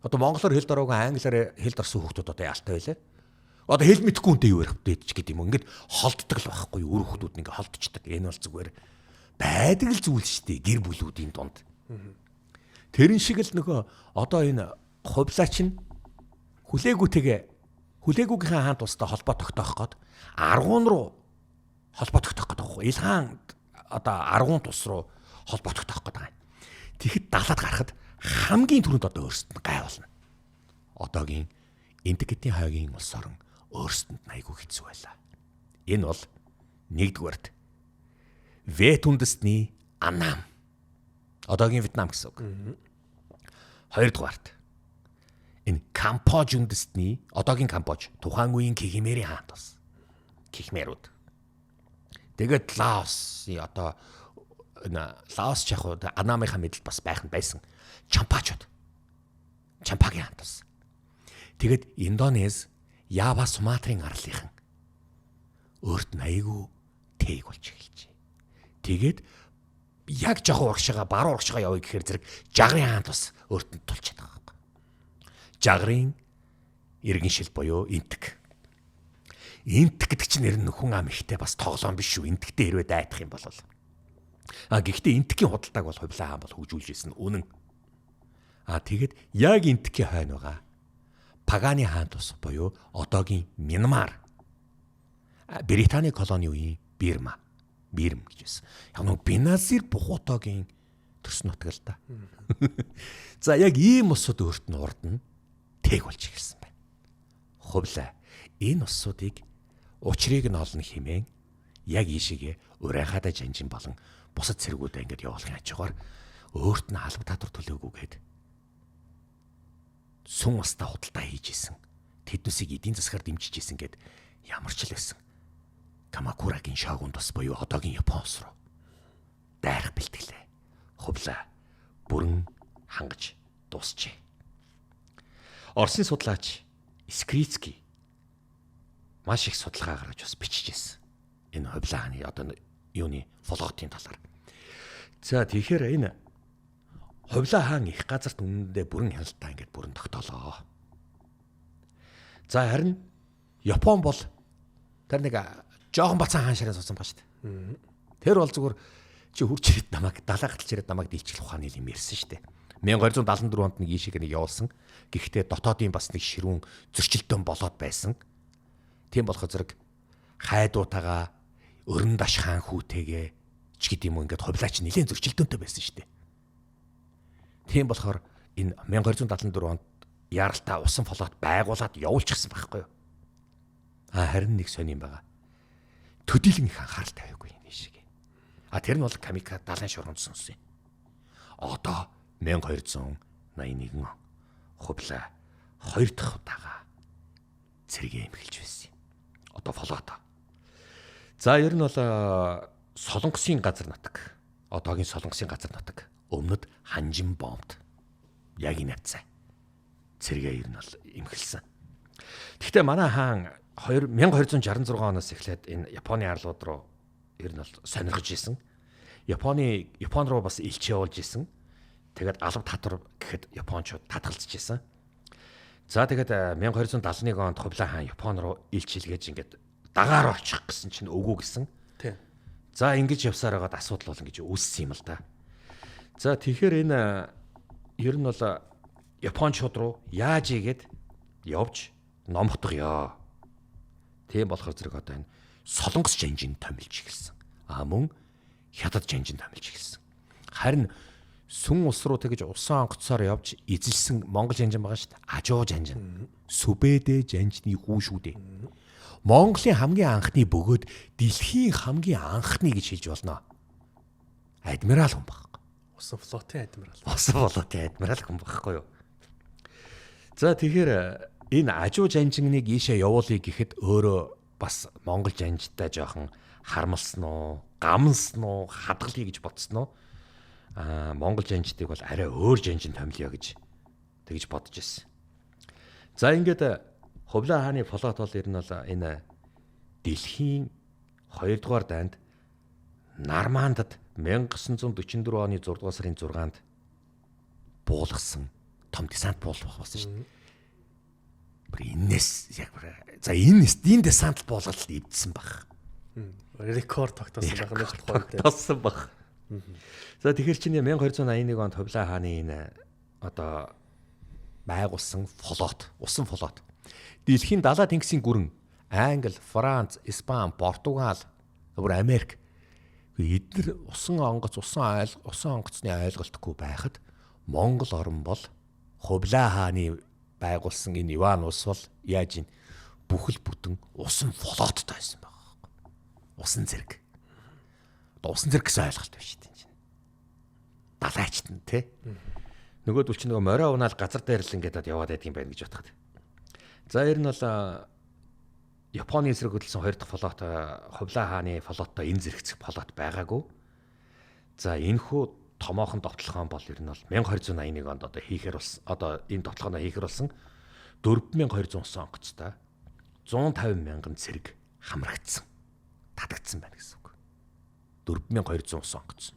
Одоо монголоор хэлд ороогүй англиар хэлд орсон хүүхдүүд одоо яалтай байлээ. Одоо хэл мэдэхгүй хүнтэй юу ярих вэ ч гэдэг юм. Ингээд холддог л байхгүй үр хүүхдүүд нь ингээд холдчихдаг. Энэ бол зүгээр байдаг л зүйл шүү дээ гэр бүлүүдийн дунд. Тэрэн шиг л нөгөө одоо энэ Хувлаа чинь хүлээгүүтэйгээ хүлээгүүгийнхээ хаан тустай холбоо тогтоох гээд аргуун руу холбоо тогтоох гээд байгаа байхгүй. Ил хаан одоо аргуун тус руу холбоо тогтоох гээд байгаа юм. Тэгэхэд далаад гарахад хамгийн түрүүнд одоо өөрсдөнд нь гай болно. Одоогийн Энтэгтийн хойгийн улс орон өөрсдөнд нь айгүй хэцүү байлаа. Энэ бол нэгдүгээрт Вет үндэстний Аннам. Одоогийн Вьетнам гэсэн үг. Хоёрдугаарт энэ Кампож үндэстний одоогийн Кампож тухайн үеийн Кхмерийн хаант бас. Кхмерүүд. Тэгээд Лаосын одоо энэ Лаос ч яг уу Аннамынхаа мэдэлд бас байх нь байсан. Чампачууд. Чампагийн хаант бас. Тэгээд Индонез, Ява, Суматрын арлынхан өөрт нь айгүй тээг болж эхэлжээ. Тэгээд яг жоохон урагшаага баруун урагшаага явъя гэхээр зэрэг Жагрын хаант бас өөрт нь тулчаад байгаа байхгүй. Жагрын иргэн шил буюу Энтэг. Энтэг гэдэг чинь нэр нь хүн ам ихтэй бас тоглоом биш шүү. Энтэгтэй хэрвээ дайтах юм бол. А гэхдээ Энтгийн худалдааг бол Хувлаа хаан бол хөгжүүлж ирсэн үнэн. А тэгээд яг Энтгийн хойно байгаа Паганы хаан тус буюу одоогийн Мянмар. Британий колони үеийн Бирма. Бирм гэж байсан. Яг нэг Беназир Бухутогийн төрсөн нутаг л да. За яг ийм улсууд өөрт нь урд нь тээг болж эхэлсэн байна. Хувлаа энэ улсуудыг учрыг нь олно хэмээн яг ийшээгээ урайхаадаа жанжин болон бусад цэргүүдээ ингээд явуулахын аж ахуйар өөрт нь алба татвар төлөөгүйгээд сүн улстай худалдаа хийж исэн. Тэднүсийг эдийн засгаар дэмжиж исэн гэд ямар ч л байсан. Камакурагийн шогунд бас буюу одоогийн Япон улс руу дайрах бэлтгэлээ. Хувлаа бүрэн хангаж дуусчээ. Оросын судлаач Скрицкий маш их судалгаа гаргаж бас бичижсэн. Энэ Хувлаа хааны одоо юуны флотын талаар. За тэгэхээр энэ Хувлаа хаан их газарт үнэндээ бүрэн хяналтаа ингээд бүрэн тогтоолоо. За харин Япон бол тэр нэг жоохон бацаан хаан шараа суусан ба шүү дээ. Тэр бол зүгээр чи хурж ирээд намайг далаа гаталж ирээд намайг дийлчих ухааны юм ярьсан шүү дээ. 1274 онд нэг ийшээ нэг явуулсан. Гэхдээ дотоодын бас нэг ширүүн зөрчилдөөн болоод байсан. Тийм болохоор зэрэг хайдуутагаа өрн даш хаан хүүтэйгээ ч гэдэм юм ингээд хувлаач нэлээд зөрчилдөөнтэй байсан шүү дээ. Тийм болохоор энэ 1274 онд яралтаа усан флот байгуулад явуулчихсан байхгүй юу? А харин нэг сонин байгаа. Төдийлөн их анхаарал тавиагүй энэ шиг. А тэр нь бол Камика далайн шоргонд сонссон юм. Одоо 1281 он Хувлаа хоёр дахь удаага цэргээ эмхэлж байсан юм. Одоо флот. За ер нь бол Солонгосын газар нутаг. Одоогийн Солонгосын газар нутаг. Өмнөд Ханжин бомбд. Яг энэ хавцаа. Цэргээ ер нь бол эмхэлсэн. Гэхдээ манай хаан 1266 оноос эхлээд энэ Японы арлууд руу ер нь бол сонирхож исэн. Япон руу бас элч явуулж исэн. Тэгээд алба татвар гэхэд японочууд татгалзаж исэн. За тэгээд 1271 онд Хувлаа хаан Япон руу элч илгээж ингээд дагаар очих гэсэн чинь үгүй гэсэн. Тийм. За ингэж явсаар байгаад асуудал бол ингэж үүссэн юм л да. За тэгэхээр энэ ер нь бол японочууд руу яаж ийгээд явж номхдогё. Тийм болохоор зэрэг одоо энэ Солонгос жанжин томилж эхэлсэн. А мөн Хятад жанжин томилж эхэлсэн. Харин сүн улс руу тэгж усан онгоцоор явж эзэлсэн Монгол жанжин байгаа шүү дээ. Ажуу жанжин. Сүбэдэ жанжны хүү шүү дээ. Монголын хамгийн анхны бөгөөд дэлхийн хамгийн анхны гэж хэлж болно. Адмирал хүн байхгүй. Усан флотын адмирал. Усан флотын адмирал хүн байхгүй юу? За тэгэхээр энэ ажуу жанжиныг ийшээ явуулъя гэхэд өөрөө бас Монгол жанжтай жоохон хармалсан уу, гамнсан уу, хадгалъя гэж бодсон уу? Аа Монгол жанжтыг бол арай өөр жанжин томилё гэж тэгж бодож ирсэн. За ингээд Хувлаа хааны флот бол ер нь бол энэ дэлхийн 2 дугаар дайнд Нормандд 1944 оны 6 дугаар сарын 6-нд буулгасан том десант буулгах болсон шүү дээ. Бүр энэс яг за энэ десант буулгалт эвдсэн баг. Рекорд тогтоосон байх нь шүү дээ. Тогтоосон баг. За тэгэхээр чинь 1281 онд Хувлаа хааны энэ одоо байгуулсан флот, усан флот. Дэлхийн далаа тэнгисийн гүрэн Англи, Франц, Испани, Португал, бүр Америк эднэр усан онгоц, усан онгоцны ойлголтгүй байхад Монгол орн бол Хувлаа хааны байгуулсан энэ Иван улс бол яаж ин бүхэл бүтэн усан флоттой байсан байгаа байхгүй. Усан зэрэг. Одоо усан зэрэг гэсэн ойлголт биш тийм чинь. Далайчт нь тий. Нөгөөдөл чинь нөгөө морио унаал газар дээр л ингээд яваад байдаг юм байна гэж бодоход. За ер нь бол Японы эсрэг хөдөлсөн хоёр дахь флот Хувлаа хааны флоттой энэ зэрэгцэх флот байгаагүй. За энэхүү томоохон довтлогоон бол ер нь бол 1281 онд одоо хийхээр болсон одоо энэ довтлогооноо хийхээр болсон 4200 усан онгоцтой 150 мянган цэрэг хамрагдсан. Татагдсан байна гэсэн үг. 4200 усан онгоц.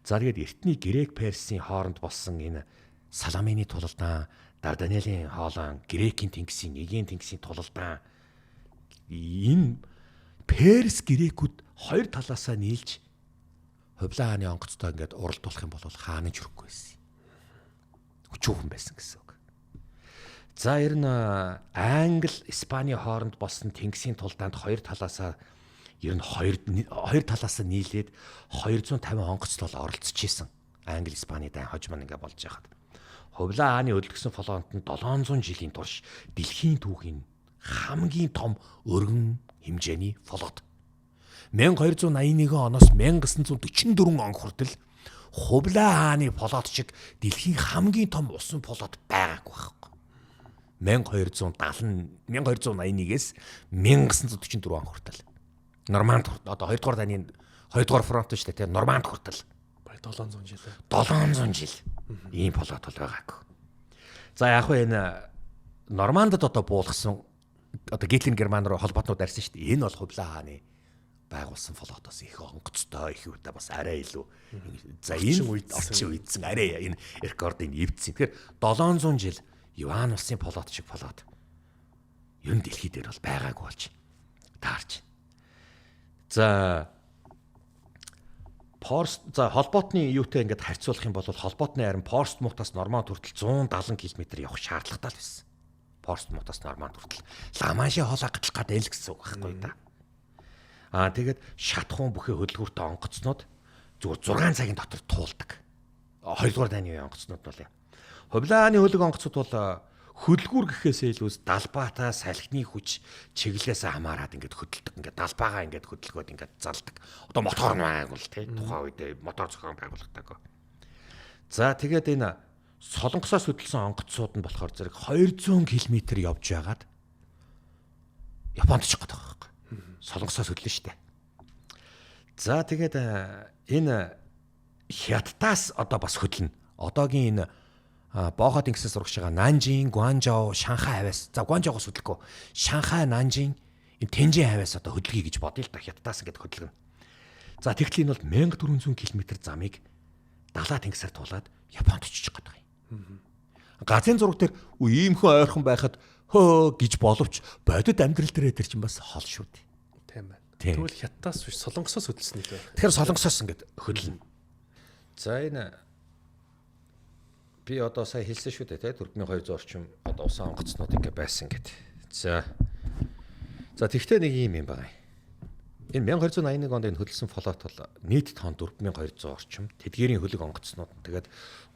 За тэгээд эртний Грек Персийн хооронд болсон энэ Саламины тулалдаан, Дарданеллийн хоолойн, Грекийн тэнгисийн, Эгийн тэнгисийн тулалдаан энэ Перс Грекүүд хоёр талаасаа нийлж Хувлаа хааны онгоцтой ингээд уралдуулах юм бол хааны ч өрөхгүй байсан. Өчүүхэн байсан гэсэн үг. За ер нь Англи, Испани хооронд болсон тэнгисийн тулдаанд хоёр талаасаа ер нь хоёр талаасаа нийлээд 250 онгоц бол оролцож исэн. Англи, Испани дайн хож ман ингээд болж яхад. Хувлаа хааны хөдөлгсөн флотод нь 700 жилийн турш дэлхийн түүхийн хамгийн том өргөн хэмжээний флот. 1281 оноос 1944 он хүртэл Хувлаа хааны флот шиг дэлхийн хамгийн том усан флот байгаагүй байхгүй. 1281-ээс 1944 он хүртэл. Норманд одоо 2 дугаар дайны 2 дугаар фронт шүү дээ, тийм Норманд хүртэл. Бараг 700 жил. 700 жил ийм флот бол байгаагүй. За яг хөө энэ Нормандд одоо буулгасан одоо Гитлерийн Герман руу холбоотнууд арьсан шүү дээ. Энэ бол Хубилай хааны байгуулсан флотоос их онгоцтой, их юутай бас арай илүү. За энэ орчин үедсэн арай энэ рекордыг эвдсэн. Тэгэхээр 700 жил Юан улсын флот шиг флот ер нь дэлхий дээр бол байгаагүй болж таарч. За Порст за холбоотны юутай ингээд харьцуулах юм бол холбоотны харин Порст муутаас Норманд хүртэл 170 км явах шаардлагатай л байсан. Порст муутаас Норманд хүртэл Ламаншийн хоолой гатлах гэдэг л гэсэн үг байхгүй да. Аа тэгээд шатхуун бүхий хөдөлгүүртэй онгоцнууд зүгээр 6 цагийн дотор туулдаг. 2 дугаар дайны үеийн онгоцнууд бол юм. Хубилай хааны хөлөг онгоцод бол хөдөлгүүр гэхээсээ илүү далбаатай салхины хүч чиглэлээс хамаарат ингээд хөдөлдөг. Ингээд далбаагаа ингээд хөдөлгөөд ингээд залдаг. Одоо мотор нь байгуул тий тухайн үед мотор зохион байгуулагдаагүй. За тэгээд энэ Солонгосоос хөдөлсөн онгоцууд нь болохоор зэрэг 200 км явж байгаад Японд очих гэдэг байгаа байхгүй. Солонгосоос хөдлөн штэ. За тэгээд энэ Хятадаас одоо бас хөдлөнө. Одоогийн энэ Бооход тэнгисээс урагш байгаа Нанжин, Гуанжоу, Шанхай хавьяас. За Гуанжоугоос хөдлөхгүй. Шанхай, Нанжин, энэ Тэнжин хавьяас одоо хөдлөе гэж бодъё л да. Хятадаас ингээд хөдөлгөнө. За тэгтэл энэ бол 1400 км замыг далаа тэнгисээр туулаад Японд очиж байгаа юм. Газрын зураг дээр иймхэн ойрхон байхад хөө гэж боловч бодит амьдрал дээр тэр чинь бас хол шүү дээ. Тийм байна. Тэгвэл Хятадаас биш Солонгосоос хөдөлсөн нэг байх. Тэгэхээр Солонгосоос ингээд хөдөлнө. За энэ би одоо сая хэлсэн шүү дээ, тэ 4200 орчим одоо усан онгоцнууд ингээ байсан гэд. За. За тэгтээ нэг юм юм байгаа. Энэ 1281 онд энэ хөдөлсөн флот бол нийт тоон 4200 орчим. Тэдгээрийн хөлөг онгоцнууд тэгээд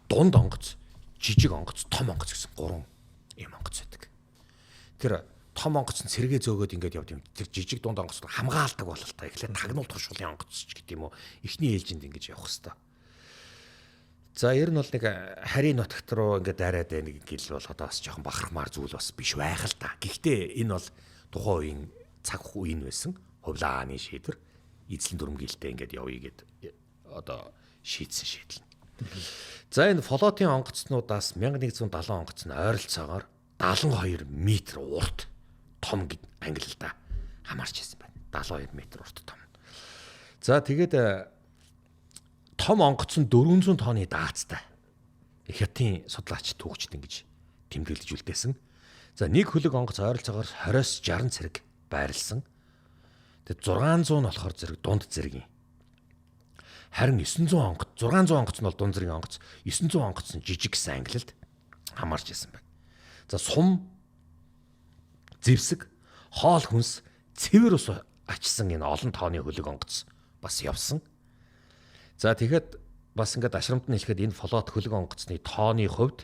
дунд онгоц, жижиг онгоц, том онгоц гэсэн гурван юм онгоц байдаг. Тэр том онгоц нь сэргээ зөөгөөд ингээд явд юм. Тэр жижиг дунд онгоц хамгаалдаг бол та. Эхлээд тагнуул туршуулын онгоц ч гэдэг юм уу. Эхний ээлжинд ингэж явах хэвээр. За ер нь бол нэг харийн нутагт руу ингээд дайраад байна гэл бол одоо бас жоохон бахархмаар зүйл бас биш байх л та. Гэхдээ энэ бол тухайн үеийн цаг үе нь байсан. Хубилай хааны шийдвэр эзлэн дүрмгийлтэй ингээд явъя гэд одоо шийдсэн шийдэл. За энэ флотын онгоцнуудаас 1170 онгоц нь ойролцоогоор 72 м урт том гэд ангилалда хамаарч ирсэн байна. 72 м урт том. За тэгээд том онгоц нь 400 тонны даацтай. Хятадын судлаач түүхчд ингэж тэмдэглэж үлдээсэн. За нэг хөлөг онгоц ойролцоогоор 20-с 60 цэрэг байрлсан. Тэгээд 600 нь болохоор зэрэг дунд зэргийн. Харин 900 онгоц, 600 онгоц нь бол дунд зэргийн онгоц, 900 онгоц нь жижиг гэсэн ангилалд хамаарч ирсэн байна. За сум, зэвсэг, хоол хүнс, цэвэр ус ачсан энэ олон тооны хөлөг онгоц бас явсан. За тэгэхэд бас ингээд ашрамт нь хэлэхэд энэ флот хөлөг онгоцны тооны хувьд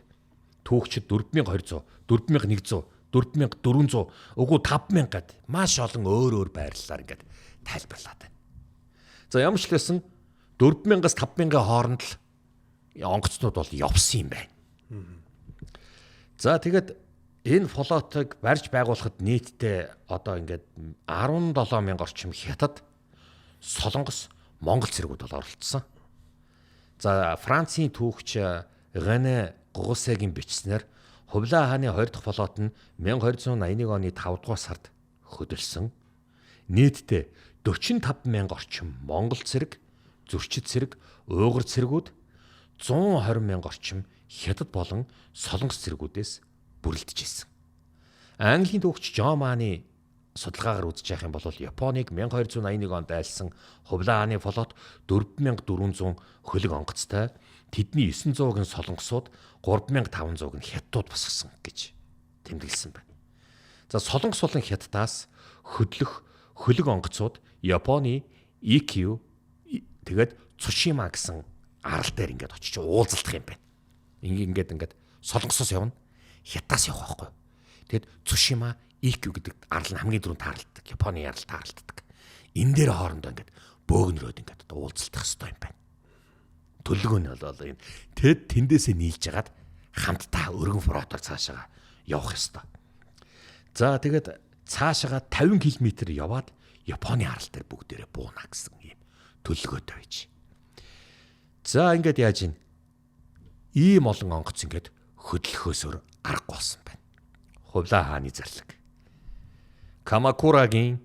түүхчид 4200, 4100, 4400, үгүй 5000 гэд маш олон өөр өөр байрлалаар ингээд тайлбарлаад байна. За ямар ч л байсан 4000-аас 5000-ийн хооронд л онгоцнууд бол явсан юм байна. За тэгэхэд энэ флотыг барьж байгуулахад нийтдээ одоо ингээд 17000 орчим хятад, Солонгос, Монгол цэргүүд бол оролцсон. За Францын түүхч Рене Гогосегийн бичснээр Хубилай хааны 2 дахь флот нь 1281 оны 5 дугаар сард хөдөлсөн. Нийтдээ 45,000 орчим Монгол цэрэг, зөрчид цэрэг, уйгур цэргүүд 120,000 орчим хятад болон солонгос цэргүүдээс бүрэлдэж ирсэн. Английн түүхч Жон Маны судалгаагаар үзэж явах юм бол Японыг 1281 онд дайлсан Хубилай хааны флот 4400 хөлөг онгоцтой, тэдний 900-г нь солонгосууд, 3500-г нь хятадууд босгосон гэж тэмдэглэсэн байна. За Солонгос болон Хятадаас хөдлөх хөлөг онгоцууд Японы EQ тэгээд Цушима гэсэн арал дээр ингээд очиж уулзалдах юм байна. Ингээд Солонгосоос явна, Хятадаас явах байхгүй. Тэгэд Цушима EQ гэдэг арал нь хамгийн түрүүнд тааралддаг. Японы арал тааралддаг. Энэ дээр хоорондоо ингээд бөөгнөрөөд ингээд одоо уулзалдах хэрэгтэй юм байна. Төлөвлөгөө нь бол энэ. Тэд тэндээсээ нийлж хагаад хамтдаа өргөн фротоор цаашаа явах ёстой. За тэгээд цаашаага 50 км яваад Японы арал дээр бүгдээрээ бууна гэсэн ийм төлөвлөгөөтэй байж. За ингээд яаж ийн? Ийм олон онгоц ингээд хөдлөхөөсөр аргагүй болсон байна. Хувлаа хааны зарлаг. Камакурагийн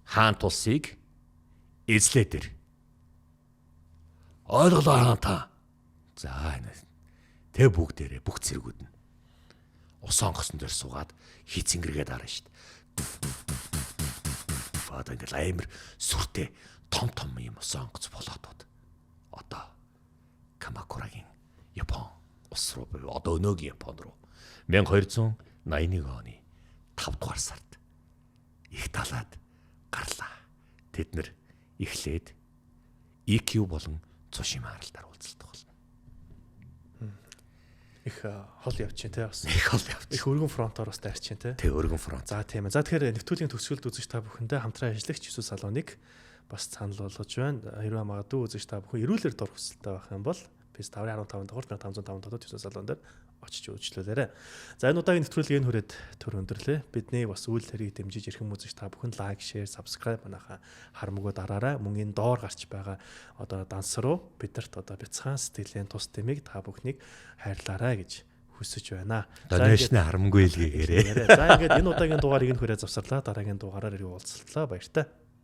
хаан тулсыг эзлээд ир. Ойлголоо хаан та. За энэ. Тэ бүгдээрээ бүх цэргүүд нь ус онгоцон дээр суугаад хицэнгэргээд харна шүү дээ. Одоо ингээл амар сүртэй том том юм ус онгоц болоодод. Одоо Камакурагийн Япон улс руу буюу одоо өнөөгийн Япон руу 1281 оны 5 дугаар сард их талаад гарлаа. Тэд нэр эхлээд EQ болон Цушима аралтаар уулзалт болно. Их хол явчих те бас. Их хол явчих. Их өргөн фронтоор бас дайрчин те. Тэг өргөн фронт. За тийм ээ. За тэгэхээр нэвтрүүлгийн төгсгөлд үзэж та бүхэндээ хамтран ажиллагч Есүс салоныг бас санал болгож байна. Хэрвээ магадгүй үзэж та бүхэн эрүүлэр дор хүсэлтэй байх юм бол PS 5.15 дугаар 1505 дотоод Есүс салон дээр очиж үйлчлүүлээрэй. За энэ удаагийн нэвтрүүлгийг энэ хүрээд төр өндөрлөө. Бидний бас үйл хэргийг дэмжиж эрхэм үзэж та бүхэн лайк, шеэр, subscribe манайхаа хармгуу дараарай. Мөн энэ доор гарч байгаа одоо данс руу бидэрт одоо бяцхан сэтгэлийн тус тэмийг та бүхнийг хайрлаарай гэж хүсэж байна. Донешны харамгүй илгээгээрэй. За ингээд энэ удаагийн дугаарыг энэ хүрээ завсарлаа. Дараагийн дугаараар ирэх уулзтлаа. Баяртай.